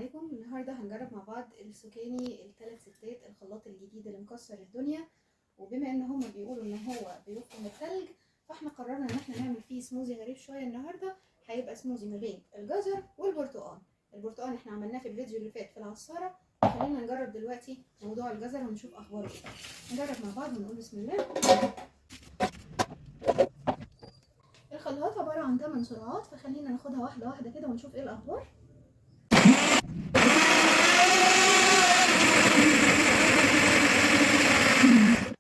عليكم. النهارده هنجرب مع بعض السوكاني الثلاث ستات، الخلاط الجديد اللي مكسر الدنيا. وبما ان هما بيقولوا ان هو بيفرم الثلج، فاحنا قررنا ان احنا نعمل فيه سموزي غريب شوية النهارده. هيبقى سموزي ما بين الجزر والبرتقال. البرتقال احنا عملناه في الفيديو اللي فات في العصاره، خلينا نجرب دلوقتي موضوع الجزر ونشوف اخباره ايه. نجرب مع بعض ونقول بسم الله. الخلاط عبارة عن 8 سرعات، فخلينا ناخدها واحدة واحدة كده ونشوف ايه الاخبار.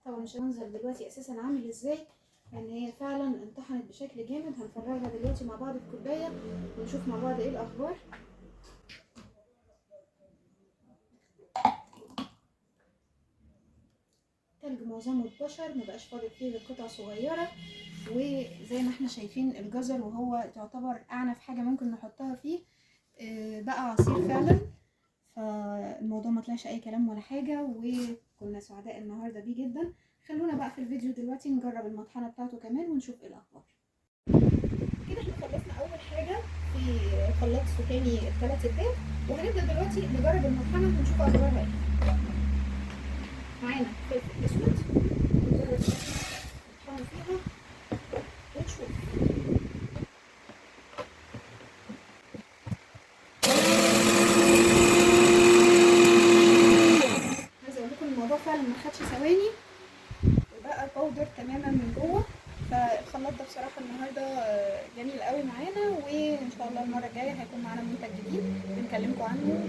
طبعا مش هننظر دلوقتي اساسا عامل ازاي، لان هي فعلا انطحنت بشكل جامد. هنفرغها دلوقتي مع بعض في كوباية ونشوف مع بعض ايه الاخبار. تلج معظمه اتبشر، مبقاش فاضل فيه غير قطع صغيرة. وزي ما احنا شايفين الجزر وهو تعتبر اعنف حاجة ممكن نحطها فيه، بقى عصير فعلا. فالموضوع ما طلعش اي كلام ولا حاجة، وكنا سعداء النهارده بيه جدا. خلونا بقى في الفيديو دلوقتي نجرب المطحنه بتاعته كمان ونشوف ايه الاخبار. كده احنا خلصنا اول حاجة في خلاط سوكاني الثلاث ستات، وهنبدا دلوقتي نجرب المطحنه ونشوف اخبارها ايه. معانا فلفل اسود نجرب نطحنه فيها ونشوف. عايزه اقول لكم الموضوع فعلا ما خدش ثواني وبقى باودر تماما من جوه. فالخلاط ده بصراحة النهارده جميل قوي معانا، وان شاء الله المرة الجاية هيكون معانا منتج جديد بنكلمكم عنه.